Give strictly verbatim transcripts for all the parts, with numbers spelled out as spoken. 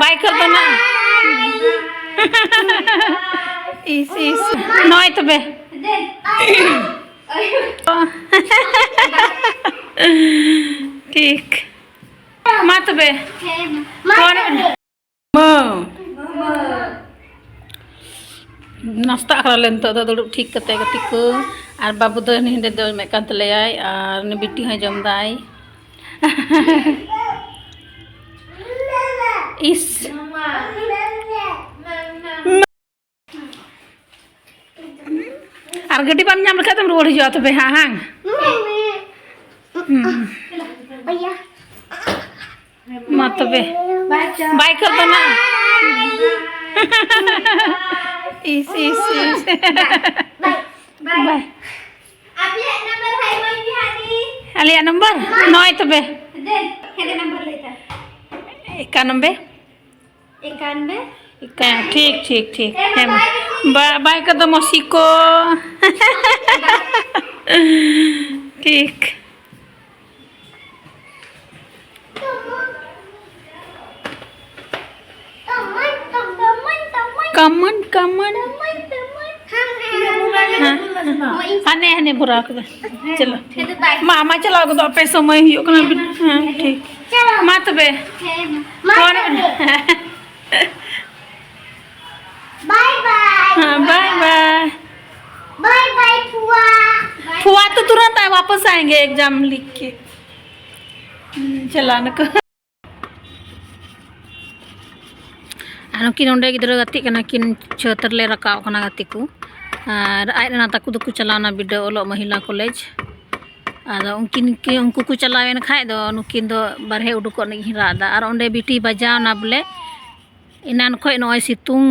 ᱵᱟᱭ ᱠᱚᱨ ᱫᱚ ᱱᱟ᱾ ᱤᱥ, ᱤᱥ᱾ ᱱᱚᱜᱼᱚᱭ ᱛᱚᱵᱮ᱾ ᱴᱷᱤᱠ᱾ ᱢᱟ ᱛᱚᱵᱮ᱾ ᱯᱷᱳᱱ ᱢᱟ᱾ ᱱᱟᱥᱛᱟᱜ ᱠᱟᱱᱟᱞᱮ ᱱᱤᱛᱚᱜ ᱫᱚ, ᱫᱩᱲᱩᱵ ᱴᱷᱤᱠ ᱠᱟᱛᱮ ᱜᱟᱛᱮ ᱠᱚ᱾ ᱟᱨ ᱵᱟᱹᱵᱩ ᱫᱚ ᱦᱟᱹᱱᱤ ᱦᱟᱸᱰᱮ ᱫᱚ ᱡᱚᱢᱮᱫ ᱠᱟᱱ ᱛᱟᱞᱮᱭᱟᱭ, ᱟᱨ ᱩᱱᱤ ᱵᱤᱴᱤ ᱦᱚᱸᱭ ᱡᱚᱢ ᱫᱟᱭ᱾ ᱤᱥ᱾ ᱟᱨ ᱜᱟᱹᱰᱤ ᱵᱟᱢ ᱧᱟᱢ ᱞᱮᱠᱷᱟᱡ ᱫᱚᱢ ᱨᱩᱣᱟᱹᱲ ᱦᱤᱡᱩᱜᱼᱟ ᱛᱚᱵᱮ ᱦᱟᱸᱜ, ᱦᱟᱝ? ᱦᱩᱸ᱾ ᱢᱟ ᱛᱚᱵᱮ᱾ ᱵᱟᱭ ᱠᱚᱨ ᱫᱚ ᱱᱟ᱾ ᱤᱥ, ᱤᱥ, ᱤᱥ᱾ ᱵᱟᱭ᱾ ᱟᱯᱮᱭᱟᱜ ᱱᱟᱢᱵᱟᱨ ᱦᱟᱭ ᱢᱟᱭ ᱯᱮ ᱦᱟᱸᱜ ᱫᱤ᱾ ᱟᱞᱮᱭᱟᱜ ᱱᱟᱢᱵᱟᱨ? ᱱᱚᱜᱼᱚᱭ ᱛᱚᱵᱮ᱾ ᱫᱮᱱ, ᱦᱮᱸᱫᱮ ᱱᱟᱢᱵᱟᱨ ᱞᱟᱹᱭ ᱛᱟᱢ᱾ ᱮᱠᱟᱱᱚᱵᱵᱳᱭ᱾ ᱮᱠᱟᱱᱚᱵᱵᱳᱭ? ᱮᱠᱟ-, ᱴᱷᱤᱠ, ᱴᱷᱤᱠ, ᱴᱷᱤᱠ᱾ ᱦᱮᱸ, ᱢᱟ᱾ ᱦᱮᱸ, ᱵᱟ-, ᱵᱟᱭ ᱠᱚᱫᱚ ᱢᱚᱥᱤ ᱠᱚ᱾ ᱴᱷᱤᱠ᱾ ᱠᱟᱢᱚᱱ, ᱠᱟᱢᱚᱱ᱾ ᱦᱮᱸ, ᱦᱟᱱᱮ, ᱦᱟᱱᱮ ᱵᱷᱚᱨᱟᱣ ᱠᱟᱫᱟ᱾ ᱪᱚᱞᱚ᱾ ᱢᱟ, ᱢᱟ, ᱪᱟᱞᱟᱣ ᱜᱚᱫᱚᱜ ᱯᱮ, ᱥᱚᱢᱚᱭ ᱦᱩᱭᱩᱜ ᱠᱟᱱᱟ᱾ ᱦᱮᱸ, ᱴᱷᱤᱠ᱾ ᱢᱟ ᱛᱚᱵᱮ᱾ ᱦᱮᱸ, ᱢᱟ᱾ ᱯᱷᱳᱱ ᱵᱟᱭ ᱵᱟᱭ᱾ ᱦᱮᱸ, ᱵᱟᱭ ᱵᱟᱭ᱾ बाय बाय फुआ। फुआ तो तुरंत आए, वापस आएंगे एग्जाम लिख के। हम्म, ᱪᱟᱞᱟᱣ ᱱᱟᱠᱚ᱾ ᱟᱨ ᱱᱩᱠᱤᱱ ᱱᱚᱸᱰᱮ ᱜᱤᱫᱽᱨᱟᱹ ᱜᱟᱛᱮᱜ ᱠᱟᱱᱟ ᱠᱤᱱ, ᱪᱷᱟᱹᱛ ᱨᱮᱞᱮ ᱨᱟᱠᱟᱵ ᱠᱟᱱᱟ ᱜᱟᱛᱮ ᱠᱚ᱾ ᱟᱨ ᱟᱡ ᱨᱮᱱ ᱛᱟᱠᱚ ᱫᱚᱠᱚ ᱪᱟᱞᱟᱣᱱᱟ ᱵᱤᱰᱟᱹᱣ ᱚᱞᱚᱜ ᱢᱚᱦᱤᱞᱟ ᱠᱚᱞᱮᱡᱽ᱾ ᱟᱫᱚ ᱩᱱᱠᱤᱱ ᱠᱤ-, ᱩᱱᱠᱩ ᱠᱚ ᱪᱟᱞᱟᱣᱮᱱ ᱠᱷᱟᱡ ᱫᱚ ᱱᱩᱠᱤᱱ ᱫᱚ ᱵᱟᱨᱦᱮ ᱩᱰᱩᱠᱚᱜ ᱞᱟᱹᱜᱤᱫ ᱠᱤᱱ ᱨᱟᱜ ᱮᱫᱟ᱾ ᱟᱨ ᱚᱸᱰᱮ ᱵᱤᱴᱤ ᱵᱟᱡᱟᱣᱱᱟ ᱵᱚᱞᱮ, ᱮᱱᱟᱱ ᱠᱷᱚᱡ ᱱᱚᱜᱼᱚᱭ ᱥᱤᱛᱩᱝ,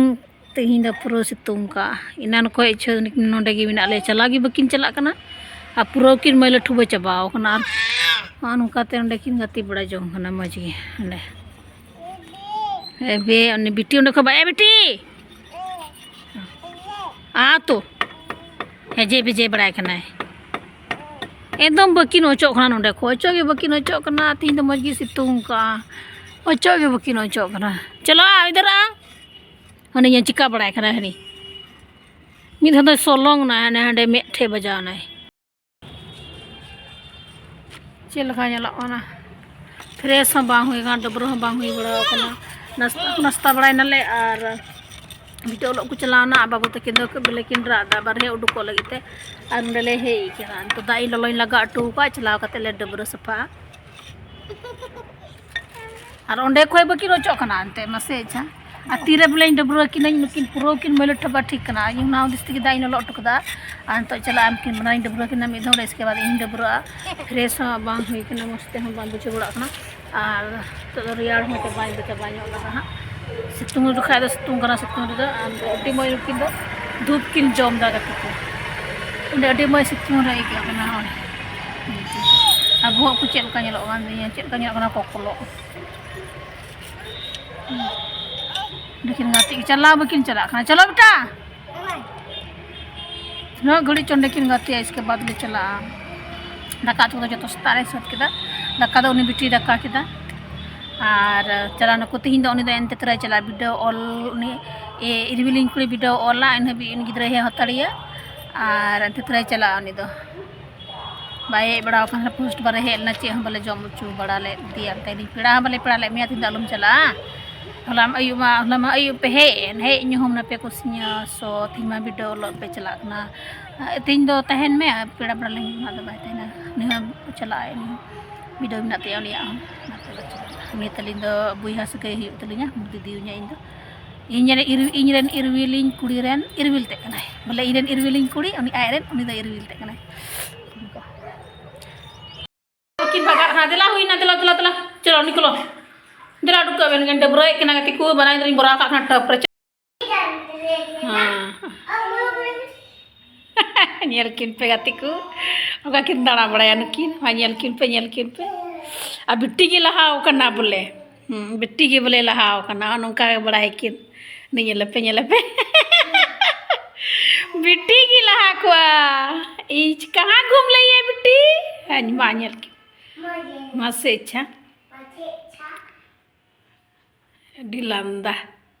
ᱛᱮᱦᱮᱧ ᱫᱚ ᱯᱩᱨᱟᱹ ᱥᱤᱛᱩᱝ ᱠᱟᱜᱼᱟ᱾ ᱮᱱᱟᱱ ᱠᱷᱚᱡ ᱪᱷᱟᱹ-, ᱱᱚᱸᱰᱮ ᱜᱮ ᱢᱮᱱᱟᱜ ᱞᱮᱭᱟ, ᱪᱟᱞᱟᱣ ᱜᱮ ᱵᱟᱹᱠᱤᱱ ᱪᱟᱞᱟᱜ ᱠᱟᱱᱟ᱾ ᱟᱨ ᱯᱩᱨᱟᱹ ᱠᱤᱱ ᱢᱟᱹᱭᱞᱟᱹ ᱴᱷᱩᱵᱟᱹ ᱪᱟᱵᱟᱣ ᱠᱟᱱᱟ᱾ ᱟᱨ ᱱᱚᱜᱼᱚ ᱱᱚᱝᱠᱟ ᱛᱮ ᱚᱸᱰᱮ ᱠᱤᱱ ᱜᱟᱛᱮ ᱵᱟᱲᱟ ᱡᱚᱝ ᱠᱟᱱᱟ ᱢᱚᱡᱽ ᱜᱮ ᱚᱸᱰᱮ᱾ ᱮ ᱵᱮ, ᱩᱱᱤ ᱵᱤᱴᱤ ᱚᱸᱰᱮ ᱠᱷᱚᱡ ᱵᱟ-, ᱮ ᱵᱤᱴᱤ! ᱟ ᱛᱚ᱾ ᱦᱮᱡᱮ ᱵᱮᱡᱮ ᱵᱟᱲᱟᱭ ᱠᱟᱱᱟᱭ᱾ ᱮᱠᱫᱚᱢ ᱵᱟᱹᱠᱤᱱ ᱚᱪᱚᱜ ᱠᱟᱱᱟ ᱱᱚᱸᱰᱮ ᱠᱷᱚᱡ᱾ ᱚᱪᱚᱜ ᱜᱮ ᱵᱟᱹᱠᱤᱱ ᱚᱪᱚᱜ ᱠᱟᱱᱟ᱾ ᱛᱮᱦᱮᱧ ᱫᱚ ᱢᱚᱡᱽ ᱜᱮ ᱥᱤᱛᱩᱝ ᱠᱟᱜᱼᱟ᱾ ᱚᱪᱚᱜ ᱜᱮ ᱵᱟᱹᱠᱤᱱ ᱚᱪᱚᱜ ᱠᱟᱱᱟ᱾ ᱪᱟᱞᱟᱜᱼᱟ ᱤᱫᱷᱟᱨ ᱟ᱾ ᱦᱟᱹᱱᱤ ᱧᱮᱞ ᱪᱤᱠᱟ ᱵᱟᱲᱟᱭ ᱠᱟᱱᱟ ᱦᱟᱹᱱᱤ᱾ ᱢᱤᱫ ᱫᱷᱟᱣ ᱫᱚᱭ ᱥᱚᱞᱚᱝ ᱱᱟ, ᱦᱟᱱᱮ ᱦᱟᱸᱰᱮ ᱢᱮᱫ ᱴᱷᱮᱡ ᱵᱟᱡᱟᱣ ᱱᱟᱭ᱾ ᱪᱮᱫ ᱞᱮᱠᱟ ᱧᱮᱞᱚᱜ ᱠᱟᱱᱟ? ᱯᱷᱨᱮᱥ ᱦᱚᱸ ᱵᱟᱝ ᱦᱩᱭ ᱟᱠᱟᱱᱟ, ᱰᱟᱹᱵᱽᱨᱟᱹ ᱦᱚᱸ ᱵᱟᱝ ᱦᱩᱭ ᱵᱟᱲᱟ ᱟᱠᱟᱱᱟ᱾ ᱱᱟᱥᱛᱟ, ᱱᱟᱥᱛᱟ ᱵᱟᱲᱟᱭ ᱱᱟᱞᱮ ᱟᱨ ᱵᱤᱴᱟᱹ ᱚᱞᱚᱜ ᱠᱚ ᱪᱟᱞᱟᱣ ᱱᱟ᱾ ᱟᱨ ᱵᱟᱹᱵᱩ ᱛᱟᱹᱠᱤᱱ ᱫᱚ ᱵᱚᱞᱮ ᱠᱤᱱ ᱨᱟᱜ ᱮᱫᱟ, ᱵᱟᱨᱦᱮ ᱩᱰᱩᱠᱚᱜ ᱞᱟᱹᱜᱤᱫ ᱛᱮ᱾ ᱟᱨ ᱱᱚᱸᱰᱮ ᱞᱮ ᱦᱮᱡ ᱠᱟᱱᱟ᱾ ᱱᱤᱛᱚᱜ ᱫᱟᱜ ᱤᱧ ᱞᱚᱞᱚᱧ ᱞᱟᱜᱟ ᱦᱚᱴᱚ ᱟᱠᱟᱫ, ᱪᱟᱞᱟᱣ ᱠᱟᱛᱮ ᱞᱮ ᱰᱟᱹᱵᱽᱨᱟᱹ ᱥᱟᱯᱷᱟᱜᱼᱟ᱾ ᱟᱨ ᱚᱸᱰᱮ ᱠᱷᱚᱡ ᱵᱟᱹᱠᱤᱱ ᱚᱪᱚᱜ ᱠᱟᱱᱟ ᱮᱱᱛᱮ, ᱢᱟᱥᱮ ᱟᱪᱪᱷᱟ᱾ ᱟᱨ ᱛᱤᱨᱮ ᱵᱚᱞᱮᱧ ᱰᱟᱹᱵᱽᱨᱟᱹ ᱠᱤᱱᱟᱹᱧ, ᱱᱩᱠᱤᱱ ᱯᱩᱨᱟᱹ ᱠᱤᱱ ᱢᱟᱹᱭᱞᱟᱹ ᱴᱷᱟᱵᱟ ᱴᱷᱤᱠ ᱠᱟᱱᱟ᱾ ᱤᱧ ᱚᱱᱟ ᱦᱩᱫᱤᱥ ᱛᱮᱜᱮ ᱫᱟᱜ ᱤᱧ ᱞᱚᱞᱚ ᱦᱚᱴᱚ ᱠᱟᱫᱟ᱾ ᱟᱨ ᱱᱤᱛᱚᱜ ᱪᱟᱞᱟᱜ ᱟᱢ ᱠᱤᱱ ᱵᱟᱱᱟᱨᱤᱧ ᱰᱟᱹᱵᱽᱨᱟᱹ ᱠᱤᱱᱟ ᱢᱤᱫ ᱫᱷᱟᱣ ᱨᱮ, ᱤᱥᱠᱮ ᱵᱟᱫᱽ ᱤᱧ ᱰᱟᱹᱵᱽᱨᱟᱹᱜᱼᱟ᱾ ᱯᱷᱨᱮᱥ ᱦᱚᱸ ᱵᱟᱝ ᱦᱩᱭ ᱠᱟᱱᱟ, ᱢᱚᱡᱽ ᱛᱮᱦᱚᱸ ᱵᱟᱝ ᱵᱩᱡᱷᱟᱹᱣ ᱵᱟᱲᱟᱜ ᱠᱟᱱᱟ᱾ ᱟᱨ ᱱᱤᱛᱚᱜ ᱫᱚ ᱨᱮᱭᱟᱲ ᱦᱚᱸ ᱪᱟᱵᱟᱭᱮᱱ ᱫᱚ ᱪᱟᱵᱟ ᱧᱚᱜ ᱞᱮᱱᱟ ᱦᱟᱸᱜ᱾ ᱥᱤᱛᱩᱝ ᱡᱚᱠᱷᱟᱡ ᱫᱚ ᱥᱤᱛᱩᱝ ᱠᱟᱱᱟ, ᱥᱤᱛᱩᱝ ᱨᱮᱫᱚ᱾ ᱟᱨ ᱟᱹᱰᱤ ᱢᱚᱡᱽ ᱱᱩᱠᱤᱱ ᱫᱚ ᱫᱷᱩᱯ ᱠᱤᱱ ᱡᱚᱢ ᱮᱫᱟ ᱜᱟᱛᱮ ᱠᱚ᱾ ᱚᱸᱰᱮ ᱟᱹᱰᱤ ᱢᱚᱡᱽ ᱥᱤᱛᱩᱝ ᱨᱮ ᱟᱹᱭᱠᱟᱹᱜ ᱠᱟᱱᱟ ᱦᱚᱸ᱾ ᱟᱨ ᱵᱚᱦᱚᱜ ᱠᱚ ᱪᱮᱫ ᱞᱮᱠᱟ ᱧᱮᱞᱚᱜ ᱠᱟᱱ ᱛᱤᱧᱟᱹ, ᱪᱮᱫ ᱞᱮᱠᱟ ᱧᱮᱞᱚᱜ ᱠᱟᱱᱟ ᱠᱚᱠᱞᱚᱜ᱾ ᱚᱸᱰᱮ ᱠᱤᱱ ᱜᱟᱛᱮᱜ, ᱪᱟᱞᱟᱣ ᱵᱟᱹᱠᱤᱱ ᱪᱟᱞᱟᱜ ᱠᱟᱱᱟ᱾ ᱪᱚᱞᱚ ᱵᱮᱴᱟ, ᱛᱤᱱᱟᱹᱜ ᱜᱷᱟᱹᱲᱤᱡ ᱪᱚ ᱚᱸᱰᱮ ᱠᱤᱱ ᱜᱟᱛᱮᱜᱼᱟ, ᱤᱥᱠᱮ ᱵᱟᱫᱽ ᱞᱮ ᱪᱟᱞᱟᱜᱼᱟ᱾ ᱫᱟᱠᱟ ᱩᱛᱩ ᱠᱚᱫᱚ ᱡᱚᱛᱚ ᱥᱮᱛᱟᱜ ᱨᱮ ᱥᱟᱹᱛ ᱠᱮᱫᱟ᱾ ᱫᱟᱠᱟ ᱫᱚ ᱩᱱᱤ ᱵᱤᱴᱤᱭ ᱫᱟᱠᱟ ᱠᱮᱫᱟ᱾ ᱟᱨ ᱪᱟᱞᱟᱣ ᱱᱟᱠᱚ᱾ ᱛᱤᱦᱤᱧ ᱫᱚ ᱩᱱᱤ ᱫᱚ ᱮᱱᱛᱮ ᱛᱚᱨᱟᱭ ᱪᱟᱞᱟᱜᱼᱟ, ᱵᱤᱰᱟᱹᱣ ᱚᱞ᱾ ᱩᱱᱤ ᱤᱨᱣᱤᱞᱤᱧ ᱠᱩᱲᱤ ᱵᱤᱰᱟᱹᱣ ᱚᱞᱟ, ᱤᱱᱟᱹ ᱦᱟᱹᱵᱤᱡ ᱩᱱᱤ ᱜᱤᱫᱽᱨᱟᱹᱭ ᱦᱮᱡ ᱦᱟᱛᱟᱲᱮᱭᱟ᱾ ᱟᱨ ᱮᱱᱛᱮ ᱛᱚᱨᱟᱭ ᱪᱟᱞᱟᱜᱼᱟ ᱩᱱᱤ ᱫᱚ᱾ ᱵᱟᱭ ᱦᱮᱡ ᱵᱟᱲᱟ ᱟᱠᱟᱱᱟ, ᱯᱷᱟᱥᱴ ᱵᱟᱨ ᱮ ᱦᱮᱡ ᱞᱮᱱᱟ, ᱪᱮᱫ ᱦᱚᱸ ᱵᱟᱞᱮ ᱡᱚᱢ ᱦᱚᱪᱚ ᱵᱟᱲᱟ ᱞᱮᱫᱮᱭᱟ᱾ ᱛᱮᱦᱮᱧ ᱯᱮᱲᱟ ᱦᱚᱸ ᱵᱟᱞᱮ ᱯᱮᱲᱟ ᱞᱮᱫ ᱢᱮᱭᱟ, ᱛᱮᱦᱮᱧ ᱫᱚ ᱟᱞᱚᱢ ᱪᱟᱞᱟᱜᱼᱟ᱾ ᱦᱚᱞᱟ ᱟᱹᱭᱩᱵ ᱢᱟ, ᱦᱚᱞᱟ ᱢᱟ ᱟᱹᱭᱩᱵ ᱯᱮ ᱦᱮᱡ ᱮᱱ, ᱦᱮᱡ ᱧᱩᱦᱩᱢ ᱱᱟᱯᱮ ᱠᱚ ᱥᱤᱧᱟ ᱥᱚ, ᱛᱮᱦᱮᱧ ᱢᱟ ᱵᱤᱰᱟᱹᱣ ᱚᱞᱚᱜ ᱯᱮ ᱪᱟᱞᱟᱜ ᱠᱟᱱᱟ᱾ ᱛᱮᱦᱮᱧ ᱫᱚ ᱛᱟᱦᱮᱱ ᱢᱮ, ᱯᱮᱲᱟ ᱵᱟᱲᱟ ᱞᱮᱱ ᱠᱷᱟᱱ ᱟᱫᱚ ᱵᱟᱭ ᱛᱟᱦᱮᱱᱟ᱾ ᱩᱱᱤ ᱦᱚᱸ ᱪᱟᱞᱟᱜᱼᱟᱭ, ᱩᱱᱤ ᱦᱚᱸ ᱵᱤᱰᱟᱹᱣ ᱢᱮᱱᱟᱜ ᱛᱟᱭᱟ ᱩᱱᱤᱭᱟᱜ ᱦᱚᱸ, ᱚᱱᱟᱛᱮ ᱵᱟᱭ ᱪᱟᱞᱟᱜᱼᱟ᱾ ᱩᱱᱤ ᱛᱟᱹᱞᱤᱧ ᱫᱚ ᱵᱚᱭᱦᱟ ᱥᱟᱹᱜᱟᱹᱭ ᱦᱩᱭᱩᱜ ᱛᱟᱹᱞᱤᱧᱟ, ᱫᱤᱫᱤ ᱦᱩᱭᱩᱧᱟ ᱤᱧ ᱫᱚ᱾ ᱤᱧ ᱨᱮᱱ ᱤᱨ-, ᱤᱧ ᱨᱮᱱ ᱤᱨᱣᱤᱞᱤᱧ ᱠᱩᱲᱤ ᱨᱮᱱ ᱤᱨᱣᱤᱞ ᱛᱮᱫ ᱠᱟᱱᱟᱭ᱾ ᱵᱚᱞᱮ ᱤᱧ ᱨᱮᱱ ᱤᱨᱣᱤᱞᱤᱧ ᱠᱩᱲᱤ, ᱩᱱᱤ ᱟᱡ ᱨᱮᱱ, ᱩᱱᱤ ᱫᱚ ᱤᱨᱣᱤᱞ ᱛᱮᱫ ᱠᱟᱱᱟᱭ᱾ ᱚᱱᱠᱟ᱾ ᱠᱤᱱ ᱵᱷᱟᱜᱟᱜ ᱠᱟᱱᱟ᱾ ᱫᱮᱞᱟ ᱦᱩᱭᱱᱟ, ᱫᱮᱞᱟ, ᱫᱮᱞᱟ, ᱫᱮᱞᱟ᱾ ᱪᱚᱞᱚ, ᱱᱤᱠᱞᱚ᱾ ᱫᱮᱞᱟ, ᱩᱰᱩᱠ ᱠᱟᱜ ᱵᱮᱱ, ᱰᱟᱹᱵᱽᱨᱟᱹᱭᱮᱫ ᱠᱟᱱᱟ ᱜᱟᱛᱮ ᱠᱚ, ᱵᱟᱱᱟᱨ ᱫᱚᱞᱤᱧ ᱵᱷᱚᱨᱟᱣ ᱠᱟᱜ ᱠᱟᱱᱟ ᱴᱟᱵᱽ ᱨᱮ᱾ ᱦᱮᱸ᱾ ᱧᱮᱞ ᱠᱤᱱ ᱯᱮ ᱜᱟᱛᱮ ᱠᱚ, ᱚᱱᱠᱟ ᱠᱤᱱ ᱫᱟᱬᱟ ᱵᱟᱲᱟᱭᱟ ᱱᱩᱠᱤᱱ᱾ ᱦᱮᱸ, ᱧᱮᱞ ᱠᱤᱱ ᱯᱮ, ᱧᱮᱞ ᱠᱤᱱ ᱯᱮ᱾ ᱟᱨ ᱵᱤᱴᱤ ᱜᱮ ᱞᱟᱦᱟᱣ ᱠᱟᱱᱟ ᱵᱚᱞᱮ᱾ ᱦᱩᱸ, ᱵᱤᱴᱤ ᱜᱮ ᱵᱚᱞᱮ ᱞᱟᱦᱟᱣ ᱠᱟᱱᱟ, ᱱᱚᱝᱠᱟ ᱜᱮ ᱵᱟᱲᱟᱭ ᱠᱤᱱ᱾ ᱱᱩᱭ ᱧᱮᱞᱮ ᱯᱮ, ᱧᱮᱞᱮ ᱯᱮ᱾ ᱵᱤᱴᱤ ᱜᱮ ᱞᱟᱦᱟ ᱠᱚᱣᱟ᱾ ᱤᱧ ᱠᱟᱦᱟᱸ ᱜᱷᱩᱢ ᱞᱟᱹᱭ ᱦᱮ ᱵᱤᱴᱤ? ᱟᱡ ᱢᱟ ᱧᱮᱞ ᱠᱤᱱ᱾ ᱢᱟᱥᱮ ᱟᱪᱪᱷᱟ᱾ ढिलांदा।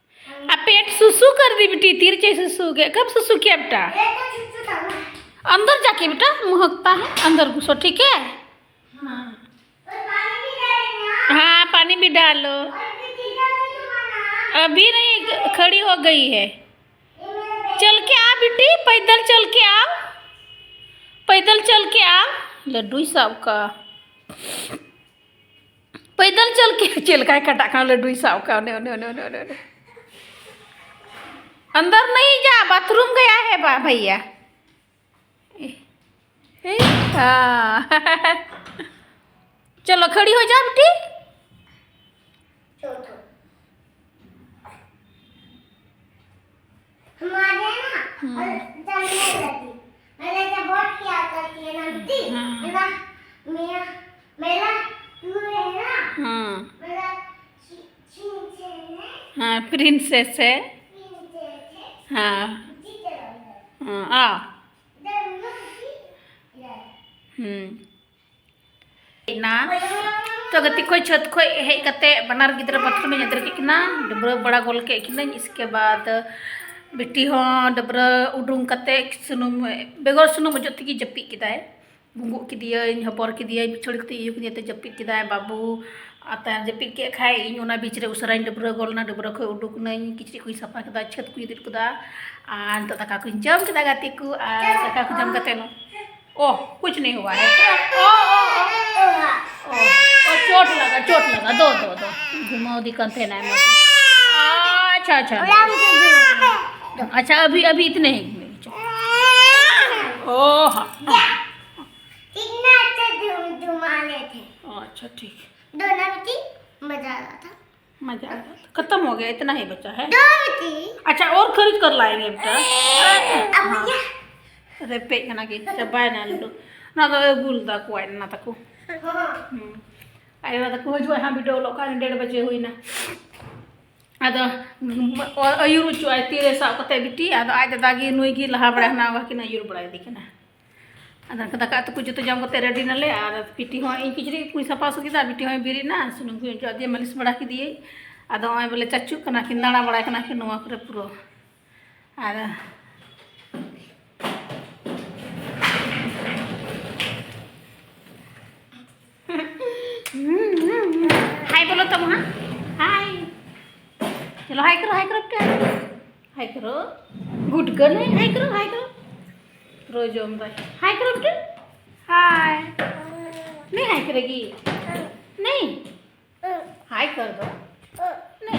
आ पेट सुसु कर दी बेटी, तीर चे सुसु के, कब सुसु किया बेटा? अंदर जाके बेटा महकता है, अंदर घुसो, ठीक है? हाँ। हाँ, पानी भी डालो। अभी नहीं, खड़ी हो गई है। चल के आ बेटी, पैदल चल के आओ, पैदल चल के आओ। लड्डू ही सबका पैदल चल के चल का कटा का लड्डू ही सबका ने ने ने ने ने। अंदर नहीं जा, बाथरूम गया है बा भैया। ए, ए, हाँ। चलो खड़ी हो जा बेटी। हमारे ना हम्म। और जमने लगी। मैंने जब बहुत किया करती है ना बेटी, हम्म। मेरा मेरा मेरा तू है ना। हम्म। मेरा छी- छीन छीन है। हाँ, प्रिंसेस है। प्रिंसेस है। हाँ। जीते रहो। हाँ, आ। हम्म। ᱱᱟ᱾ ᱛᱚ ᱜᱟᱛᱮ ᱠᱚ, ᱪᱷᱟᱹᱛ ᱠᱷᱚᱡ ᱦᱮᱡ ᱠᱟᱛᱮ ᱵᱟᱱᱟᱨ ᱜᱤᱫᱽᱨᱟᱹ ᱵᱟᱛᱷᱨᱩᱢ ᱤᱧ ᱟᱫᱮᱨ ᱠᱮᱫ ᱠᱤᱱᱟ, ᱰᱟᱹᱵᱽᱨᱟᱹ ᱵᱟᱲᱟ ᱜᱚᱞ ᱠᱮᱫ ᱠᱤᱱᱟᱹᱧ᱾ ᱤᱥᱠᱮ ᱵᱟᱫ ᱵᱤᱴᱤ ᱦᱚᱸ ᱰᱟᱹᱵᱽᱨᱟᱹ ᱩᱰᱩᱝ ᱠᱟᱛᱮ ᱥᱩᱱᱩᱢ, ᱵᱮᱜᱚᱨ ᱥᱩᱱᱩᱢ ᱚᱡᱚᱜ ᱛᱮᱜᱮ ᱡᱟᱹᱯᱤᱫ ᱠᱮᱫᱟᱭ᱾ ᱜᱩᱸᱜᱩᱜ ᱠᱮᱫᱮᱭᱟᱹᱧ, ᱦᱚᱵᱚᱨ ᱠᱮᱫᱮᱭᱟᱹᱧ, ᱯᱤᱪᱷᱟᱹᱲᱤ ᱠᱟᱛᱮ ᱤᱭᱟᱹ ᱠᱮᱫᱮᱭᱟ, ᱛᱚ ᱡᱟᱹᱯᱤᱫ ᱠᱮᱫᱟᱭ ᱵᱟᱹᱵᱩ᱾ ᱟᱨ ᱛᱟᱭᱚᱢ ᱡᱟᱹᱯᱤᱫ ᱠᱮᱫ ᱠᱷᱟᱡ ᱤᱧ ᱚᱱᱟ ᱵᱤᱪ ᱨᱮ ᱩᱥᱟᱹᱨᱟᱧ ᱰᱟᱹᱵᱽᱨᱟᱹ ᱜᱚᱞ ᱮᱱᱟ, ᱰᱟᱹᱵᱽᱨᱟᱹ ᱠᱷᱚᱡ ᱩᱰᱩᱠ ᱮᱱᱟᱹᱧ, ᱠᱤᱪᱨᱤᱡ ᱠᱚᱧ ᱥᱟᱯᱷᱟ ᱠᱮᱫᱟ, ᱪᱷᱟᱹᱛ ᱠᱚᱧ ᱤᱫᱤ ᱠᱮᱫᱟ᱾ ᱟᱨ ᱱᱤᱛᱚᱜ ᱫᱟᱠᱟ ᱠᱚᱧ ᱡᱚᱢ ᱠᱮᱫᱟ ᱜᱟᱛᱮ ᱠᱚ, ᱟᱨ ᱫᱟᱠᱟ ᱠᱚ ᱡᱚᱢ ᱠᱟᱛᱮ ᱱᱚ-, ᱳᱦ, ᱠᱩᱪ ᱱᱟᱦᱤᱸ ᱦᱩᱣᱟ ᱦᱮ᱾ ᱳ, ᱳ, ᱳ, ᱳ, ᱳ, ᱪᱳᱴ ᱞᱟᱜᱟ, ᱪᱳᱴ ᱞᱟᱜᱟ, ᱫᱚ, ᱫᱚ, ᱫᱚ᱾ ᱜᱷᱩᱢᱟᱣ ᱫᱤ ᱠᱟᱱ ᱛᱟᱦᱮᱱᱟ ᱟᱭᱢᱟ ᱫᱤᱱ᱾ ᱟᱪᱪᱷᱟ, ᱟᱪᱪᱷᱟ᱾ ᱟᱪᱪᱷᱟ, ᱟᱵᱷᱤ, ᱟᱵᱷᱤ ᱤᱛᱱᱮ ᱦᱤ᱾ ᱳ, ᱦᱟ᱾ कितना अच्छा धुम धुमाने थे। अच्छा, ठीक। दोनों की मजा आ रहा था। मजा आ रहा था। खत्म हो गया, इतना ही बचा है। दो बची। अच्छा, और खरीद कर लाएंगे बेटा। अब हाँ। क्या? ᱨᱮᱯᱮᱡ ᱠᱟᱱᱟ ᱠᱤᱱ, ᱪᱟᱵᱟᱭᱮᱱᱟ ᱞᱩᱰᱩ᱾ ᱚᱱᱟ ᱫᱚ ᱟᱹᱜᱩ ᱞᱮᱫᱟ ᱠᱚ, ᱟᱡ ᱱᱟᱱᱟ ᱛᱟᱠᱚ᱾ ᱦᱚᱸ᱾ ᱦᱩᱸ᱾ ᱟᱡ ᱱᱟᱱᱟ ᱛᱟᱠᱚ ᱦᱤᱡᱩᱜᱼᱟ ᱦᱟᱸᱜ, video ᱚᱞᱚᱜ ᱠᱟᱱ ᱰᱮᱲ ᱵᱟᱡᱮ ᱦᱩᱭᱱᱟ᱾ ᱟᱫᱚ ᱟᱹᱭᱩᱨ ᱦᱚᱪᱚᱜᱼᱟᱭ ᱛᱤᱨᱮ ᱥᱟᱵ ᱠᱟᱛᱮ ᱵᱤᱴᱤ, ᱟᱫᱚ ᱟᱡ ᱫᱟᱫᱟ ᱜᱮ ᱱᱩᱭ ᱜᱮ ᱞᱟᱦᱟ ᱵᱟᱲᱟ ᱦᱮᱱᱟ ᱠᱤᱱ ᱟᱹᱭᱩᱨ ᱵᱟᱲᱟᱭᱮᱫᱮ ᱠᱟᱱᱟ᱾ ᱟᱫᱚ ᱫᱟᱠᱟ ᱩᱛᱩ ᱠᱚ ᱡᱚᱛᱚ ᱡᱚᱢ ᱠᱟᱛᱮ ready ᱱᱟᱞᱮ, ᱟᱨ ᱵᱤᱴᱤ ᱦᱚᱸ ᱤᱧ ᱠᱤᱪᱨᱤᱡ ᱠᱚᱧ ᱥᱟᱯᱷᱟ ᱥᱩ ᱠᱮᱫᱟ, ᱵᱤᱴᱤ ᱦᱚᱸᱭ ᱵᱮᱨᱮᱫ ᱮᱱᱟ, ᱥᱩᱱᱩᱢ ᱠᱚᱧ ᱚᱡᱚᱜ ᱟᱫᱮᱭᱟ, ᱢᱟᱹᱞᱤᱥ ᱵᱟᱲᱟ ᱠᱮᱫᱮᱭᱟᱹᱧ᱾ ᱟᱫᱚ ᱱᱚᱜᱼᱚᱭ ᱵᱚᱞᱮ ᱪᱟᱪᱩᱜ ᱠᱟᱱᱟ ᱠᱤᱱ, ᱫᱟᱬᱟ ᱵᱟᱲᱟᱭ ᱠᱟᱱᱟ ᱠᱤᱱ ᱱᱚᱣᱟ ᱠᱚᱨᱮ ᱯᱩᱨᱟᱹ᱾ ᱟᱫᱚ ᱦᱟᱭ ᱵᱚᱞᱚ ᱛᱟᱵᱚ ᱦᱟᱸᱜ᱾ ᱦᱟᱭ᱾ ᱪᱚᱞᱚ ᱦᱟᱭ ᱠᱚᱨᱚ, ᱦᱟᱭ ᱠᱚᱨᱚ ᱵᱮᱴᱟ᱾ ᱦᱟᱭ ᱠᱚᱨᱚ᱾ ᱜᱩᱰ ᱜᱟᱨᱞ ᱦᱟᱭ, ᱦᱟᱭ ᱠᱚᱨᱚ, ᱦᱟᱭ ᱠᱚᱨᱚ᱾ ᱯᱩᱨᱟᱹ ᱡᱚᱢ ᱫᱟᱭ᱾ ᱦᱟᱭ ᱠᱚᱨᱚ ᱵᱮᱴᱟ᱾ ᱦᱟᱭ᱾ ᱱᱤ ᱦᱟᱭ ᱠᱚᱨᱮᱜᱤ᱾ ᱱᱤ᱾ ᱦᱟᱭ ᱠᱚᱨ ᱫᱚ᱾ ᱱᱤ᱾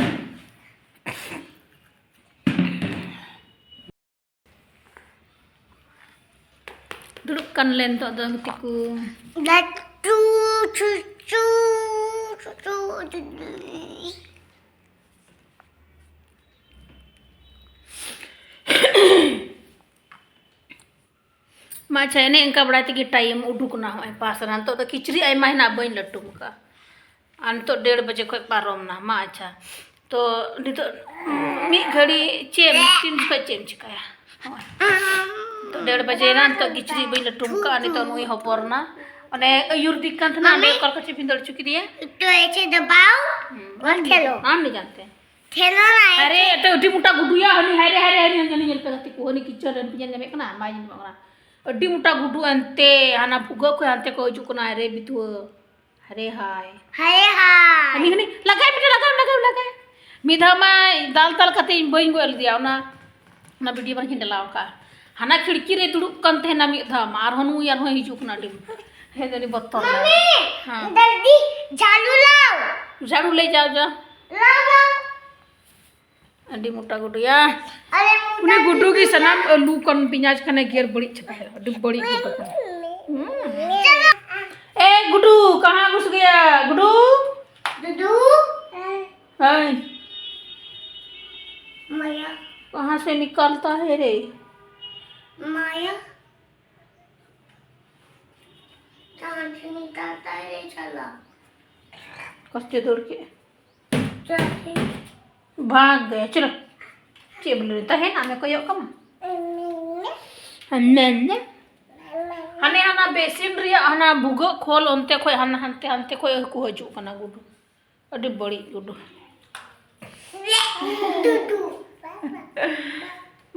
ᱫᱩᱲᱩᱵ ᱠᱟᱱ ᱞᱮ ᱱᱤᱛᱚᱜ ᱫᱚ ᱜᱟᱛᱮ ᱠᱚ᱾ ᱞᱟᱹᱴᱩ ᱪᱩᱪᱩ ᱪᱩᱪᱩ ᱫᱩᱫᱩ᱾ ᱢᱟ ᱟᱪᱪᱷᱟ, ᱮᱱᱮ ᱮᱱᱠᱟ ᱵᱟᱲᱟᱭ ᱛᱮᱜᱮ ᱴᱟᱭᱤᱢ ᱩᱰᱩᱠ ᱮᱱᱟ, ᱦᱚᱸᱜᱼᱚᱭ ᱯᱟᱥ ᱮᱱᱟ᱾ ᱱᱤᱛᱚᱜ ᱫᱚ ᱠᱤᱪᱨᱤᱡ ᱟᱭᱢᱟ ᱦᱮᱱᱟᱜ, ᱵᱟᱹᱧ ᱞᱟᱹᱴᱩᱢ ᱟᱠᱟᱫᱼᱟ᱾ ᱟᱨ ᱱᱤᱛᱚᱜ ᱰᱮᱲ ᱵᱟᱡᱮ ᱠᱷᱚᱡ ᱯᱟᱨᱚᱢ ᱮᱱᱟ᱾ ᱢᱟ ᱟᱪᱪᱷᱟ, ᱛᱚ ᱱᱤᱛᱚᱜ ᱢᱤᱫ ᱜᱷᱟᱹᱲᱤ ᱪᱮᱫ ᱮᱢ, ᱛᱤᱱ ᱡᱚᱠᱷᱚᱡ ᱪᱮᱫ ᱮᱢ ᱪᱤᱠᱟᱹᱭᱟ? ᱦᱚᱸᱜᱼᱚᱭ ᱱᱤᱛᱚᱜ ᱰᱮᱲ ᱵᱟᱡᱮᱭᱮᱱᱟ, ᱱᱤᱛᱚᱜ ᱠᱤᱪᱨᱤᱡ ᱵᱟᱹᱧ ᱞᱟᱹᱴᱩᱢ ᱟᱠᱟᱫᱼᱟ, ᱱᱤᱛᱚᱜ ᱱᱩᱭ ᱦᱚᱵᱚᱨ ᱮᱱᱟ᱾ ᱚᱱᱮ ᱟᱹᱭᱩᱨ ᱫᱤᱠ ᱠᱟᱱ ᱛᱟᱦᱮᱱᱟ, ᱚᱸᱰᱮ ᱢᱟᱢᱤ, ᱚᱠᱟ ᱞᱮᱠᱟ ᱪᱮᱫ ᱵᱷᱤᱸᱫᱟᱹᱲ ᱦᱚᱪᱚ ᱠᱮᱫᱮᱭᱟ? ᱛᱚ ᱮᱭᱥᱮ ᱫᱟᱵᱟᱣ, ᱦᱩᱸ, ᱚᱨ ᱠᱷᱮᱞᱳ᱾ ᱟᱢ ᱱᱤᱡᱟᱱᱛᱮ᱾ ᱠᱷᱮᱞᱳ ᱱᱟ ᱟᱨᱮ, ᱮᱭᱥᱮ᱾ ᱮᱴᱟᱜ ᱟᱹᱰᱤ ᱢᱚᱴᱟ ᱜᱩᱰᱩᱭᱟ, ᱦᱟᱹᱱᱤ ᱦᱟᱭ ᱨᱮ, ᱦᱟᱭ ᱨᱮ, ᱦᱟᱹᱱᱤ, ᱦᱟᱹᱱᱤ ᱧᱮᱞ ᱯᱮ ᱜᱟᱛᱮ ᱠᱚ, ᱦᱟᱹᱱᱤ ᱠᱤᱪᱚᱱ ᱨᱮ ᱧᱮᱞ ᱧᱟᱢᱮᱫ ᱠᱟᱱᱟ, ᱵᱟᱭ ᱧᱮᱞ ᱧᱟᱢᱚᱜ ᱠᱟᱱᱟ᱾ ᱟᱹᱰᱤ ᱢᱚᱴᱟ ᱜᱩᱰᱩ ᱮᱱᱛᱮ, ᱦᱟᱱᱟ ᱵᱷᱩᱜᱟᱹᱜ ᱠᱷᱚᱡ ᱦᱟᱱᱛᱮ ᱠᱚ ᱦᱤᱡᱩᱜ ᱠᱟᱱᱟ, ᱦᱟᱭ ᱨᱮ ᱵᱤᱛᱩᱣᱟᱹ᱾ ᱦᱟᱭ ᱨᱮ ᱦᱟᱭ᱾ ᱦᱟᱭ ᱨᱮ ᱦᱟᱭ᱾ ᱦᱟᱹᱱᱤ, ᱦᱟᱹᱱᱤ, ᱞᱟᱜᱟᱭ ᱢᱮ, ᱞᱟᱜᱟᱭ ᱢᱮ, ᱞᱟᱜᱟᱭ ᱢᱮ, ᱞᱟᱜᱟᱭ ᱢᱮ᱾ ᱢᱤᱫ ᱫᱷᱟᱣ ᱢᱟ ᱫᱟᱞ ᱫᱟᱞ ᱠᱟᱛᱮ ᱤᱧ ᱵᱟᱹᱧ ᱜᱚᱡ ᱞᱮᱫᱮᱭᱟ, ᱚᱱᱟ, ᱚᱱᱟ ᱵᱷᱤᱰᱤᱭᱳ ᱵᱟᱹᱧ ᱰᱟᱞᱟᱣ ᱠᱟᱜᱼᱟ᱾ ᱦᱟᱱᱟ ᱠᱷᱤᱲᱠᱤ ᱨᱮ ᱫᱩᱲᱩᱵ ᱠᱟᱱ ᱛᱟᱦᱮᱱᱟ ᱢᱤᱫ ᱫᱷᱟᱣ ᱢᱟ, ᱟᱨᱦᱚᱸ ᱱᱩᱭ ᱟᱨᱦᱚᱸ ᱦᱤᱡᱩᱜ ᱠᱟᱱᱟ, ᱟᱹᱰᱤ, ᱦᱮᱸ, ᱟᱹᱰᱤ ᱵᱚᱛᱚᱨ ᱜᱮ᱾ ᱢᱟᱢᱤ, ᱦᱮᱸ᱾ ᱡᱚᱞᱫᱤ ᱡᱷᱟᱲᱩ ᱞᱟᱣ᱾ ᱡᱷᱟᱲᱩ ᱞᱮ ᱡᱟᱣ ᱡᱟ᱾ ᱞᱟᱣ, ᱞᱟᱣ᱾ ᱟᱹᱰᱤ ᱢᱚᱴᱟ ᱜᱩᱰᱩᱭᱟ᱾ ᱟᱨᱮ ᱢᱚᱴᱟ ᱩᱱᱤ ᱜᱩᱰᱩ ᱜᱮ ᱜᱩᱰᱩᱭᱟ᱾ ᱥᱟᱱᱟᱢ ᱟᱹᱞᱩ ᱠᱟᱱ ᱯᱮᱸᱭᱟᱡᱽ ᱠᱟᱱᱟ ᱜᱮᱨ ᱵᱟᱹᱲᱤᱡ ᱪᱟᱵᱟᱭᱟ᱾ ᱟᱹᱰᱤ ᱵᱟᱹᱲᱤᱡ ᱜᱩᱰᱩ ᱠᱟᱱᱟ᱾ ᱦᱩᱸ᱾ ᱮ ᱜᱩᱰᱩ, ᱠᱟᱦᱟᱸ ᱜᱷᱩᱥ ᱜᱟᱭᱟ? ᱜᱩᱰᱩ? ᱫᱩᱫᱩ? ᱦᱮᱸ᱾ माया। कहाँ से निकलता है रे? माया। कहाँ से निकलता है रे साला? कस्ते दौड़ के। चल। भाग गया, चलो। ᱪᱮᱫ ᱵᱚᱞᱮ ᱛᱟᱦᱮᱱᱟ ᱟᱢᱮ ᱠᱚᱭᱚᱜ ᱠᱟᱢᱟ? ᱦᱟᱱᱮ ᱦᱟᱱᱟ ᱵᱮᱥᱤᱱ ᱨᱮᱭᱟᱜ ᱦᱟᱱᱟ ᱵᱷᱩᱜᱟᱹᱜ ᱠᱷᱚᱞ ᱚᱱᱛᱮ ᱠᱷᱚᱡ ᱦᱟᱱᱟ ᱦᱟᱱᱛᱮ ᱦᱟᱱᱛᱮ ᱠᱷᱚᱡ ᱦᱚᱸᱠᱚ ᱦᱤᱡᱩᱜ ᱠᱟᱱᱟ ᱜᱩᱰᱩ᱾ ᱟᱹᱰᱤ ᱵᱟᱹᱲᱤᱡ ᱜᱩᱰᱩ᱾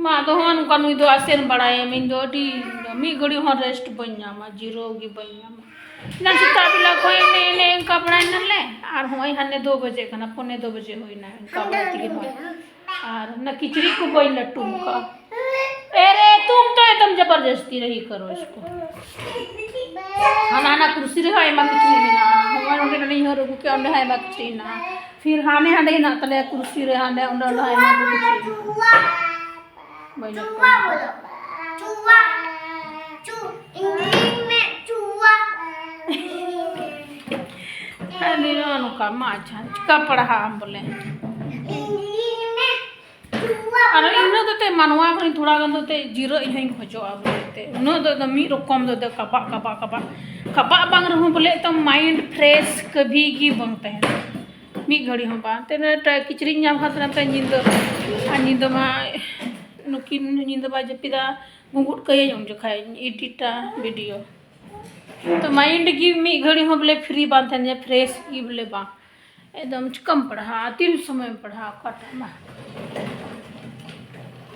ᱢᱟ ᱟᱫᱚ ᱦᱚᱸ ᱱᱚᱝᱠᱟ ᱱᱩᱭ ᱫᱚ ᱟᱥᱮᱱ ᱵᱟᱲᱟᱭᱮᱢ, ᱤᱧ ᱫᱚ ᱟᱹᱰᱤ ᱢᱤᱫ ᱜᱷᱟᱹᱲᱤ ᱦᱚᱸ ᱨᱮᱥᱴ ᱵᱟᱹᱧ ᱧᱟᱢᱟ, ᱡᱤᱨᱟᱹᱣ ᱜᱮ ᱵᱟᱹᱧ ᱧᱟᱢᱟ᱾ ᱮᱱᱟᱝ ᱥᱮᱛᱟᱜ ᱵᱮᱞᱟ ᱠᱷᱚᱱ ᱮᱱᱮ ᱮᱱᱮ ᱚᱱᱠᱟ ᱵᱟᱲᱟᱭ ᱱᱟᱞᱮ, ᱟᱨ ᱦᱚᱸᱜᱼᱚᱭ ᱦᱟᱱᱮ ᱫᱩ ᱵᱟᱡᱮ ᱠᱟᱱᱟ, ᱯᱚᱱᱮ ᱫᱩ ᱵᱟᱡᱮ ᱦᱩᱭᱱᱟ ᱚᱱᱠᱟ ᱵᱟᱲᱟᱭ ᱛᱮᱜᱮ ᱱᱚᱜᱼᱚᱭ᱾ ᱟᱨ ᱚᱱᱟ ᱠᱤᱪᱨᱤᱡ ᱠᱚ ᱵᱟᱹᱧ ᱞᱟᱹᱴᱩᱢ ᱠᱟᱜᱼᱟ᱾ ᱮᱨᱮ ᱛᱩᱢ ᱛᱚ ᱮᱠᱫᱚᱢ ᱡᱚᱵᱚᱨ ᱡᱟᱹᱥᱛᱤ ᱨᱮᱦᱤ ᱠᱟᱨᱚ ᱤᱥᱠᱚ᱾ ᱦᱟᱱᱟ ᱦᱟᱱᱟ ᱠᱩᱨᱥᱤ ᱨᱮᱦᱚᱸ ᱟᱭᱢᱟ ᱠᱤᱪᱨᱤᱡ ᱢᱮᱱᱟᱜᱼᱟ, ᱦᱚᱸᱜᱼᱚᱭ ᱱᱚᱸᱰᱮ ᱱᱟᱹᱞᱤᱧ ᱦᱚᱸ ᱟᱹᱜᱩ ᱠᱮᱜᱼᱟ, ᱚᱸᱰᱮ ᱦᱚᱸ ᱟᱭᱢᱟ ᱠᱤᱪᱨᱤᱡ ᱢᱮᱱᱟᱜᱼᱟ᱾ ᱯᱷᱤᱨ ᱦᱟᱱᱮ ᱦᱟᱸᱰᱮ ᱦᱮᱱᱟᱜ ᱛᱟᱞᱮᱭᱟ ᱠᱩᱨᱥᱤ ᱨᱮ, ᱦᱟᱸᱰᱮ ᱚᱸᱰᱮ ᱚᱸᱰᱮ ᱟᱭᱢᱟ ᱠᱤᱪᱨᱤᱡ ᱢᱮᱱᱟᱜᱼᱟ᱾ ᱵᱟᱹᱧ ᱞᱟᱹᱴᱩᱢ ᱠᱟᱜᱼᱟ᱾ ᱟᱨ ᱱᱤᱭᱟᱹ ᱱᱚᱝᱠᱟ ᱢᱟ ᱟᱪᱪᱷᱟ, ᱪᱤᱠᱟ ᱯᱟᱲᱦᱟᱜ ᱟᱢ ᱵᱚᱞᱮ? ᱟᱨ ᱤᱧ ᱫᱚ ᱛᱮ ᱢᱟᱱᱣᱟ ᱠᱟᱹᱱᱟᱹᱧ, ᱛᱷᱚᱲᱟ ᱜᱟᱱ ᱫᱚ ᱛᱮ ᱡᱤᱨᱟᱹᱜ ᱤᱧ ᱦᱚᱸᱧ ᱠᱷᱚᱡᱚᱜᱼᱟ ᱵᱚᱞᱮ ᱛᱮ᱾ ᱩᱱᱟᱹᱜ ᱫᱚ ᱮᱠᱫᱚᱢ ᱢᱤᱫ ᱨᱚᱠᱚᱢ ᱫᱚ ᱮᱠᱫᱚᱢ ᱠᱟᱵᱟᱜ, ᱠᱟᱵᱟᱜ, ᱠᱟᱵᱟᱜ, ᱠᱟᱵᱟᱜ ᱵᱟᱝ ᱨᱮᱦᱚᱸ ᱵᱚᱞᱮ ᱮᱠᱫᱚᱢ mind fresh ᱠᱟᱹᱵᱷᱤ ᱜᱮ ᱵᱟᱝ ᱛᱟᱦᱮᱱᱟ᱾ ᱢᱤᱫ ᱜᱷᱟᱹᱲᱤ ᱦᱚᱸ ᱵᱟᱝ᱾ ᱛᱮ ᱱᱚᱣᱟ ᱴᱨᱟᱭ ᱠᱤᱪᱨᱤᱡ ᱧᱟᱢ ᱠᱷᱟᱱ ᱛᱟᱭᱚᱢ ᱛᱮ ᱧᱤᱫᱟᱹ, ᱟᱨ ᱧᱤᱫᱟᱹ ᱢᱟ ᱱᱩᱠᱤᱱ ᱧᱤᱫᱟᱹ ᱢᱟ ᱡᱟᱹᱯᱤᱫᱟ, ᱜᱩᱸᱜᱩᱫ ᱠᱟᱹᱭᱟᱹᱧ ᱩᱱ ᱡᱚᱠᱷᱟᱡ ᱤᱧ ᱮᱰᱤᱴᱟ ᱵᱷᱤᱰᱤᱭᱳ᱾ ᱛᱚ mind ᱜᱮ ᱢᱤᱫ ᱜᱷᱟᱹᱲᱤ ᱦᱚᱸ ᱵᱚᱞᱮ free ᱵᱟᱝ ᱛᱟᱦᱮᱱ ᱛᱤᱧᱟ, fresh ᱜᱮ ᱵᱚᱞᱮ ᱵᱟᱝ᱾ ᱮᱠᱫᱚᱢ ᱪᱤᱠᱟᱹᱢ ᱯᱟᱲᱦᱟᱜᱼᱟ, ᱛᱤᱱ ᱥᱚᱢᱚᱭᱮᱢ ᱯᱟᱲᱦᱟᱜᱼᱟ ᱚᱠᱟᱴᱟᱜ ᱢᱟ᱾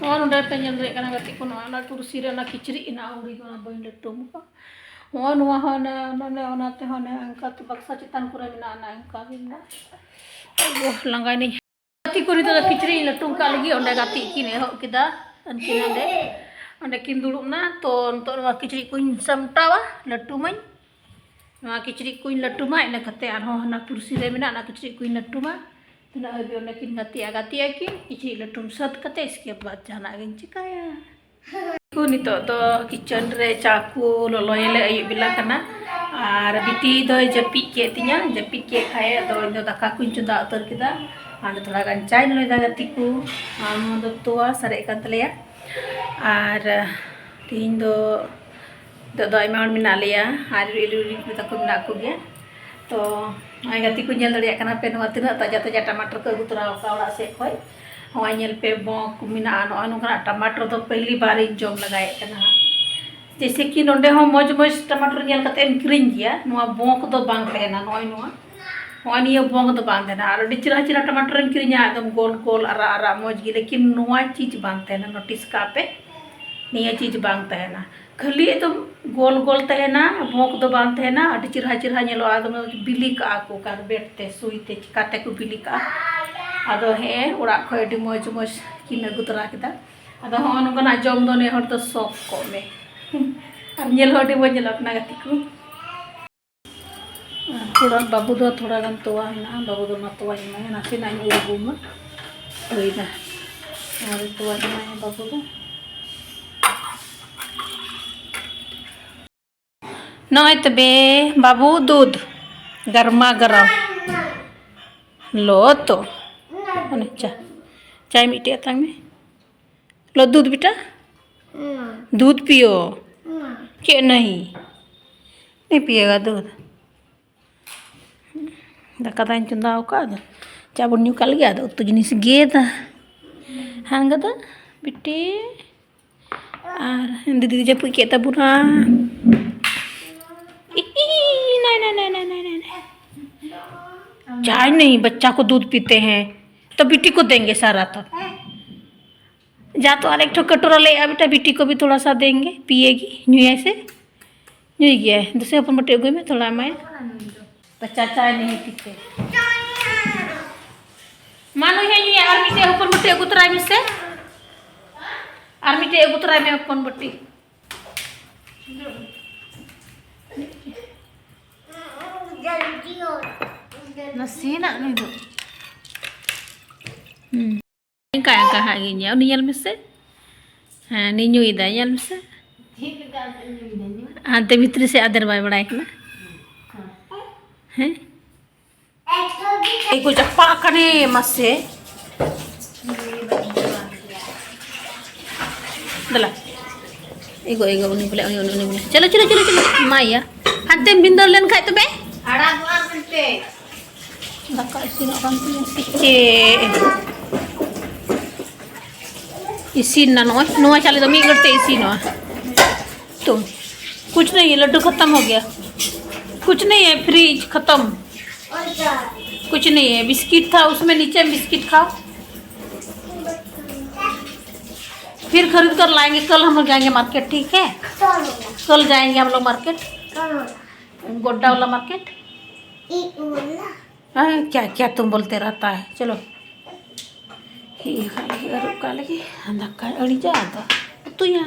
ᱱᱚᱣᱟ ᱱᱚᱰᱮ ᱯᱮ ᱧᱮᱞ ᱫᱟᱲᱮᱭᱟᱜ ᱠᱟᱱᱟ ᱜᱟᱛᱮ ᱠᱚ, ᱱᱚᱣᱟ ᱚᱱᱟ ᱠᱩᱨᱥᱤ ᱨᱮ ᱚᱱᱟ ᱠᱤᱪᱨᱤᱡ ᱦᱮᱱᱟᱜᱼᱟ, ᱟᱹᱣᱲᱤ ᱜᱮ ᱚᱱᱟ ᱵᱟᱹᱧ ᱞᱟᱹᱴᱩᱢ ᱟᱠᱟᱫ᱾ ᱱᱚᱜᱼᱚᱭ ᱱᱚᱣᱟ ᱦᱚᱸ ᱚᱱᱮ, ᱚᱱᱮ, ᱚᱱᱟ ᱛᱮᱦᱚᱸ ᱚᱱᱮ ᱚᱱᱠᱟ ᱛᱮ ᱵᱟᱠᱥᱟ ᱪᱮᱛᱟᱱ ᱠᱚᱨᱮ ᱢᱮᱱᱟᱜᱼᱟ, ᱚᱱᱮ ᱚᱱᱠᱟ ᱜᱮ ᱢᱮᱱᱟᱜᱼᱟ᱾ ᱟᱭᱳ, ᱞᱟᱸᱜᱟᱭᱱᱟᱹᱧ᱾ ᱜᱟᱛᱮ ᱠᱚ ᱱᱤᱛᱚᱜ ᱫᱚ ᱠᱤᱪᱨᱤᱡ ᱤᱧ ᱞᱟᱹᱴᱩᱢ ᱠᱟᱜ ᱞᱟᱹᱜᱤᱫ ᱚᱸᱰᱮ ᱜᱟᱛᱮᱜ ᱠᱤᱱ ᱮᱦᱚᱵ ᱠᱮᱫᱟ᱾ ᱩᱱᱠᱤᱱ ᱚᱸᱰᱮ, ᱚᱸᱰᱮ ᱠᱤᱱ ᱫᱩᱲᱩᱵ ᱮᱱᱟ᱾ ᱛᱚ ᱱᱤᱛᱚᱜ ᱱᱚᱣᱟ ᱠᱤᱪᱨᱤᱡ ᱠᱚᱧ ᱥᱟᱢᱴᱟᱣᱟ, ᱞᱟᱹᱴᱩᱢᱟᱹᱧ᱾ ᱱᱚᱣᱟ ᱠᱤᱪᱨᱤᱡ ᱠᱚᱧ ᱞᱟᱹᱴᱩᱢᱟ, ᱤᱱᱟᱹ ᱠᱟᱛᱮ ᱟᱨᱦᱚᱸ ᱦᱟᱱᱟ ᱠᱩᱨᱥᱤ ᱨᱮ ᱢᱮᱱᱟᱜ ᱚᱱᱟ ᱠᱤᱪᱨᱤᱡ ᱠᱚᱧ ᱞᱟᱹᱴᱩᱢᱟ᱾ ᱛᱤᱱᱟᱹᱜ ᱦᱟᱹᱵᱤᱡ ᱚᱸᱰᱮ ᱠᱤᱱ ᱜᱟᱛᱮᱜᱼᱟ, ᱜᱟᱛᱮᱜ ᱟᱹᱠᱤᱱ᱾ ᱠᱤᱪᱨᱤᱡ ᱞᱟᱹᱴᱩᱢ ᱥᱟᱹᱛ ᱠᱟᱛᱮ ᱤᱥᱠᱮ ᱵᱟᱫ ᱡᱟᱦᱟᱱᱟᱜ ᱜᱤᱧ ᱪᱤᱠᱟᱹᱭᱟ᱾ ᱠᱚ ᱱᱤᱛᱚᱜ ᱫᱚ ᱠᱤᱪᱮᱱ ᱨᱮ ᱪᱟ ᱠᱚ ᱞᱚᱞᱚᱭᱟᱞᱮ, ᱟᱹᱭᱩᱵ ᱵᱮᱞᱟ ᱠᱟᱱᱟ᱾ ᱟᱨ ᱵᱤᱴᱤ ᱫᱚᱭ ᱡᱟᱹᱯᱤᱫ ᱠᱮᱫ ᱛᱤᱧᱟ, ᱡᱟᱹᱯᱤᱫ ᱠᱮᱫ ᱠᱷᱟᱡ ᱟᱫᱚ ᱤᱧ ᱫᱚ ᱫᱟᱠᱟ ᱠᱚᱧ ᱪᱚᱸᱫᱟ ᱩᱛᱟᱹᱨ ᱠᱮᱫᱟ᱾ ᱟᱨ ᱛᱷᱚᱲᱟ ᱜᱟᱱ ᱪᱟᱭ ᱞᱚᱞᱚᱭᱮᱫᱟ ᱜᱟᱛᱮ ᱠᱚ᱾ ᱟᱨ ᱱᱚᱣᱟ ᱫᱚ ᱛᱚᱣᱟ ᱥᱟᱨᱮᱡ ᱠᱟᱱ ᱛᱟᱞᱮᱭᱟ᱾ ᱟᱨ ᱛᱮᱦᱮᱧ ᱫᱚ ᱱᱤᱛᱚᱜ ᱫᱚ ᱟᱭᱢᱟ ᱦᱚᱲ ᱢᱮᱱᱟᱜ ᱞᱮᱭᱟ, ᱟᱨ ᱤᱞᱩ ᱤᱞᱩ ᱛᱟᱠᱚ ᱢᱮᱱᱟᱜ ᱠᱚᱜᱮᱭᱟ᱾ ᱛᱚ ᱱᱚᱜᱼᱚᱭ ᱜᱟᱛᱮ ᱠᱚ ᱧᱮᱞ ᱫᱟᱲᱮᱭᱟᱜ ᱠᱟᱱᱟ ᱯᱮ, ᱱᱚᱣᱟ ᱛᱤᱱᱟᱹᱜ ᱛᱟᱡᱟ ᱛᱟᱡᱟ ᱴᱟᱢᱟᱴᱟᱨ ᱠᱚ ᱟᱹᱜᱩ ᱛᱚᱨᱟ ᱟᱠᱟᱫ ᱚᱲᱟᱜ ᱥᱮᱫ ᱠᱷᱚᱡ᱾ ᱱᱚᱜᱼᱚᱭ ᱧᱮᱞ ᱯᱮ, ᱵᱚᱸᱠ ᱢᱮᱱᱟᱜᱼᱟ᱾ ᱱᱚᱜᱼᱚᱭ ᱱᱚᱝᱠᱟᱱᱟᱜ ᱴᱟᱢᱟᱴᱟᱨ ᱫᱚ ᱯᱮᱦᱞᱤ ᱵᱟᱨ ᱤᱧ ᱡᱚᱢ ᱞᱟᱜᱟᱭᱮᱫ ᱠᱟᱱᱟ ᱦᱟᱸᱜ᱾ ᱡᱮᱭᱥᱮ ᱠᱤ ᱱᱚᱸᱰᱮ ᱦᱚᱸ ᱢᱚᱡᱽ ᱢᱚᱡᱽ ᱴᱟᱢᱟᱴᱟᱨ ᱧᱮᱞ ᱠᱟᱛᱮ ᱮᱢ ᱠᱤᱨᱤᱧ ᱜᱮᱭᱟ, ᱱᱚᱣᱟ ᱵᱚᱸᱠ ᱫᱚ ᱵᱟᱝ ᱛᱟᱦᱮᱱᱟ᱾ ᱱᱚᱜᱼᱚᱭ ᱱᱚᱣᱟ ᱱᱚᱜᱼᱚᱭ ᱱᱤᱭᱟᱹ ᱵᱚᱝ ᱫᱚ ᱵᱟᱝ ᱛᱟᱦᱮᱱᱟ᱾ ᱟᱨ ᱟᱹᱰᱤ ᱪᱮᱦᱨᱟ ᱪᱮᱦᱨᱟ ᱴᱟᱢᱟᱴᱟᱨᱮᱢ ᱠᱤᱨᱤᱧᱟ, ᱮᱠᱫᱚᱢ ᱜᱳᱞ ᱜᱳᱞ ᱟᱨᱟᱜ ᱟᱨᱟᱜ ᱢᱚᱡᱽ ᱜᱮ, ᱞᱮᱠᱤᱱ ᱱᱚᱣᱟ ᱪᱤᱡᱽ ᱵᱟᱝ ᱛᱟᱦᱮᱱᱟ᱾ ᱱᱳᱴᱤᱥ ᱠᱟᱜ ᱯᱮ, ᱱᱤᱭᱟᱹ ᱪᱤᱡᱽ ᱵᱟᱝ ᱛᱟᱦᱮᱱᱟ᱾ ᱠᱷᱟᱹᱞᱤ ᱮᱠᱫᱚᱢ ᱜᱳᱞ ᱜᱳᱞ ᱛᱟᱦᱮᱱᱟ, ᱵᱚᱝ ᱫᱚ ᱵᱟᱝ ᱛᱟᱦᱮᱱᱟ᱾ ᱟᱹᱰᱤ ᱪᱮᱦᱨᱟ ᱪᱮᱦᱨᱟ ᱧᱮᱞᱚᱜᱼᱟ᱾ ᱟᱫᱚ ᱵᱤᱞᱤ ᱠᱟᱜᱼᱟ ᱠᱚ ᱠᱟᱨᱵᱮᱴ ᱛᱮ, ᱥᱩᱭ ᱛᱮ, ᱪᱤᱠᱟᱹ ᱛᱮᱠᱚ ᱵᱤᱞᱤ ᱠᱟᱜᱼᱟ᱾ ᱟᱫᱚ ᱦᱮᱸ, ᱚᱲᱟᱜ ᱠᱷᱚᱱ ᱟᱹᱰᱤ ᱢᱚᱡᱽ ᱢᱚᱡᱽ ᱠᱤᱱ ᱟᱹᱜᱩ ᱛᱚᱨᱟ ᱠᱮᱫᱟ᱾ ᱟᱫᱚ ᱦᱚᱸᱜᱼᱚ ᱱᱚᱝᱠᱟᱱᱟᱜ ᱡᱚᱢ ᱫᱚ ᱱᱮ ᱦᱚᱲ ᱫᱚ ᱥᱚᱠ ᱠᱚᱜ ᱢᱮ᱾ ᱟᱨ ᱧᱮᱞ ᱦᱚᱸ ᱟᱹᱰᱤ ᱢᱚᱡᱽ ᱧᱮᱞᱚᱜ ᱠᱟᱱᱟ, ᱜᱟᱛᱮ ᱠᱚ᱾ ᱛᱷᱚᱲᱟ ᱵᱟᱹᱵᱩ ᱫᱚ ᱛᱷᱚᱲᱟ ᱜᱟᱱ ᱛᱚᱣᱟ ᱦᱮᱱᱟᱜᱼᱟ, ᱵᱟᱹᱵᱩ ᱫᱚ ᱚᱱᱟ ᱛᱚᱣᱟᱧ ᱮᱢᱟᱭᱟ, ᱱᱟᱥᱮᱱᱟᱜ ᱤᱧ ᱩᱨᱜᱩᱢᱟ᱾ ᱦᱩᱭᱱᱟ, ᱟᱨ ᱛᱚᱣᱟᱧ ᱮᱢᱟᱭᱟ ᱵᱟᱹᱵᱩ ᱫᱚ᱾ ᱱᱚᱜᱼᱚᱭ ᱛᱚᱵᱮ ᱵᱟᱹᱵᱩ ᱫᱩᱫᱷ ᱜᱟᱨᱢᱟ ᱜᱟᱨᱟᱢ ᱞᱚ ᱛᱚ᱾ ᱚᱱᱮ ᱪᱟ, ᱪᱟᱭ ᱢᱤᱫᱴᱮᱡ ᱟᱛᱟᱝ ᱢᱮ᱾ ᱞᱚ ᱫᱩᱫᱷ ᱵᱮᱴᱟ, ᱫᱩᱫᱷ ᱯᱤᱭᱳ᱾ ᱪᱮᱫ ᱱᱟᱦᱤ? ᱱᱤ ᱯᱤᱭᱮᱜᱟ ᱫᱩᱫᱷ᱾ ᱫᱟᱠᱟ ᱫᱟᱧ ᱪᱚᱸᱫᱟ ᱟᱠᱟᱫ, ᱪᱟ ᱵᱚᱱ ᱧᱩ ᱠᱟᱜ ᱞᱮᱜᱮ, ᱟᱫᱚ ᱩᱛᱩ ᱡᱤᱱᱤᱥ ᱜᱮᱫᱟ᱾ ᱦᱟᱝ ᱜᱟᱫᱟ ᱵᱤᱴᱤ᱾ ᱟᱨ ᱫᱤᱫᱤ ᱫᱚ ᱡᱟᱹᱯᱩᱫ ᱠᱮᱫ ᱛᱟᱵᱚᱱᱟ᱾ ᱤ, ᱤ, ᱤ, ᱱᱟᱭ, ᱱᱟᱭ, ᱱᱟᱭ, ᱱᱟᱭ, ᱱᱟᱭ, ᱱᱟᱭ, ᱱᱟᱭ। चाय नहीं, बच्चा को दूध पीते हैं, तो बिट्टी को देंगे सारा तो। जा तो, और एक ठो कटोरा ले आ बेटा, बिट्टी को भी थोड़ा सा देंगे, पिएगी, ᱧᱩᱭᱟᱭ ᱥᱮ। ᱧᱩᱭ ᱜᱮᱭᱟᱭ। ᱫᱩᱥᱮ ᱦᱚᱯᱚᱱ ᱵᱟᱹᱴᱤ ᱟᱹᱜᱩᱭ ᱢᱮ, ᱛᱷᱚᱲᱟ ᱮᱢᱟᱭᱟ। ᱵᱟᱪᱪᱟ ᱪᱟᱭ ᱱᱤᱦᱤ ᱯᱤᱛᱮ। ᱢᱟ ᱱᱩᱭ ᱦᱚᱸᱭ ᱧᱩᱭᱟ, ᱟᱨ ᱢᱤᱫᱴᱮᱡ ᱦᱚᱯᱚᱱ ᱵᱟᱹᱴᱤ ᱟᱹᱜᱩ ᱛᱚᱨᱟᱭ ᱢᱮᱥᱮ। ᱟᱨ ᱢᱤᱫᱴᱮᱡ ᱟᱹᱜᱩ ᱛᱚᱨᱟᱭ ᱢᱮ ᱦᱚᱯᱚᱱ ᱵᱟᱹᱴᱤ। ᱱᱟᱥᱮᱱᱟᱜ ᱱᱩᱭ ᱫᱚ। ᱦᱩᱸ। ᱮᱱᱠᱟ, ᱮᱱᱠᱟ ᱦᱟᱸᱜ ᱜᱮ ᱧᱮᱞ, ᱩᱱᱤ ᱧᱮᱞ ᱢᱮᱥᱮ᱾ ᱦᱮᱸ, ᱩᱱᱤ ᱧᱩᱭᱮᱫᱟᱭ, ᱧᱮᱞ ᱢᱮᱥᱮ᱾ ᱦᱟᱱᱛᱮ ᱵᱷᱤᱛᱨᱤ ᱥᱮ ᱟᱫᱮᱨ ᱵᱟᱭ ᱵᱟᱲᱟᱭ ᱠᱟᱱᱟ᱾ ᱦᱮᱸ? ᱮᱭ ᱠᱚ ᱪᱟᱯᱟ ᱟᱠᱟᱱᱮ ᱢᱟᱥᱮ᱾ ᱫᱮᱞᱟ᱾ ᱮᱜᱳ, ᱮᱜᱳ, ᱩᱱᱤ ᱵᱚᱞᱮ, ᱩᱱᱤ, ᱩᱱᱤ, ᱩᱱᱤ ᱵᱚᱞᱮ᱾ ᱪᱚᱞᱚ, ᱪᱚᱞᱚ, ᱪᱚᱞᱚ, ᱪᱚᱞᱚ᱾ ᱮᱢᱟᱭᱟ᱾ ᱦᱟᱱᱛᱮᱢ ᱵᱷᱤᱸᱫᱟᱹᱲ ᱞᱮᱱ ᱠᱷᱟᱡ ᱛᱚᱵᱮ? ᱟᱲᱟᱜᱚᱜᱼᱟ ᱢᱮᱱᱛᱮ᱾ ᱫᱟᱠᱟ ᱤᱥᱤᱱᱚᱜ ᱠᱟᱱ ᱛᱤᱧᱟ᱾ ᱪᱮᱫ? ᱤᱥᱤᱱ ᱱᱟ ᱱᱚᱜᱼᱚᱭ᱾ ᱱᱚᱣᱟ ᱪᱟᱣᱞᱮ ᱫᱚ ᱢᱤᱫ ᱜᱷᱟᱹᱲᱤᱡ ᱛᱮ ᱤᱥᱤᱱᱚᱜᱼᱟ᱾ ᱛᱚ, कुछ नहीं है, लड्डू खत्म हो गया। कुछ नहीं है, फ्रिज खत्म। कुछ नहीं है, बिस्किट था उसमें, नीचे में बिस्किट खाओ, फिर खरीद कर लाएंगे। कल हम लोग जाएंगे मार्केट, ठीक है? कल जाएंगे हम लोग मार्केट, गोड्डा वाला मार्केट। हाँ, क्या क्या तुम बोलते रहता है। चलो, ᱦᱤᱡᱩᱜ ᱠᱟᱱ ᱞᱟᱹᱜᱤᱫ ᱫᱟᱠᱟ ᱟᱹᱲᱤ ᱡᱟ ᱫᱚ ᱩᱛᱩᱭᱟ᱾